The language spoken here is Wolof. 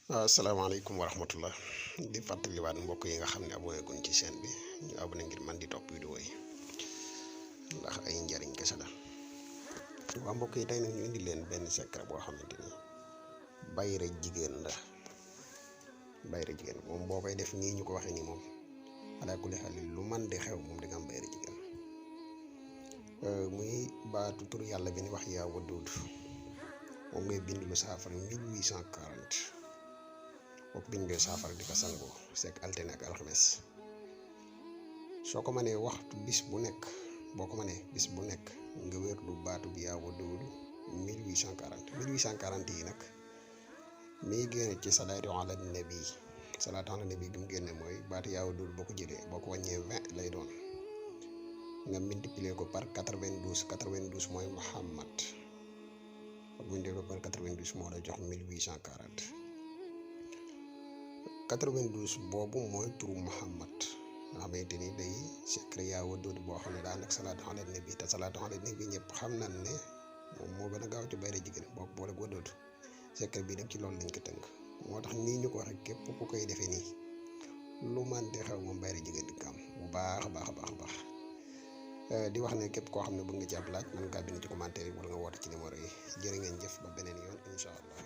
Assalamualaikum warahmatullah di fàttaliwaat mbokk yi nga xam ne abonné guñ ci chaîne bi ñu abonné ngir man di topp vidéo yi ndax ay njariñ kese la. waa mbokk yi tey nag ñu indi leen benn secret boo xamante ni bayre jigéen la. bayre jigéen moom boo koy def nii ñu ko waxee nii moom ala kulli xel lu man di xew moom di nga am bayre jigéen. muy baatu tur yàlla bi ni wax yaa waduud moom ngay bind lu saafara 1840 boo bindee saafara di ko sangoo sekk altine ak alxames soo ko mënee waxtu bis bu nekk boo ko mënee bis bu nekk nga wér lu baatu bi yaa waduud 1840 yi nag mi génne ci salaatu ala nabi gi mu génne mooy baatu yaa waduud boo ko jëlee boo ko wàññee 20 lay doon nga multiplier ko par 92 mooy Muhammad boo bindee ko par 92 moo la jox 1840 92 boobu mooy turu Muhammad nga xamante ni day secret yaa waduud boo xam ne daa nag salaatu ala nabi te salaatu ala nabi ñëpp xam nañ ne moom moo gën a gaaw ci bayre jigéen boo boole waduud secret bi nag ci loolu lañ ko tënk moo tax nii ñu ko waxee képp ku koy defee nii lu man di xew moom bayre jigéen di ko am bu baax a baax di wax ne képp koo xam ne bëgg nga ci ab laaj mën ngaa bind ci commentaire yi wala nga woote ci numéro yi jërë ngeen jëf ba beneen yoon incha allah.